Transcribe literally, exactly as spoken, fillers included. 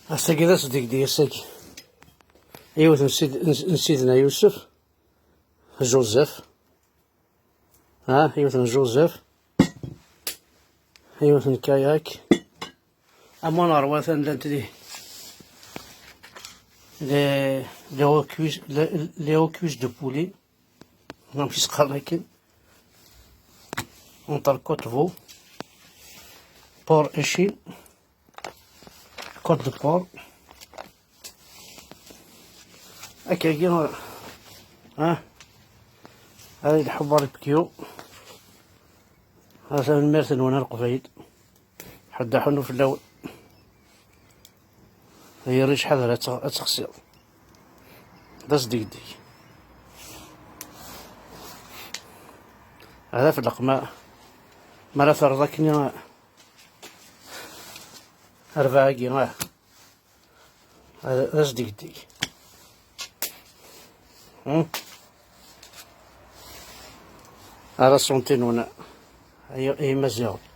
Ass-agi d asdegdeg, ass-agi. Yiwet n Sid-, n, n Sidna Yusef, Joseph. Ha, yiwet n Joseph. Yiwet n kayak. Am wa n ɣer watan llant di les, les recueils, les, les recueils de poulet. Amek i s-qqaren akken? Entre côte veau, porc échine, côte de porc. Akkagi, ha? Ay, lḥu barbecue. Ha, tanemmirt-nwen a Leqbayel. Ḥedd aḥunnu fell-awen. Ay, rric, ḥader ad teɣ-, ad texsiḍ. D asdegdeg. Ad afleq ma, ma ara terreḍ akken i rrbeɛ-agi, ah. Ad, ad asdegdeg. Hmm? Ara ṣuntin-nwen, ay, ay Imaziɣen.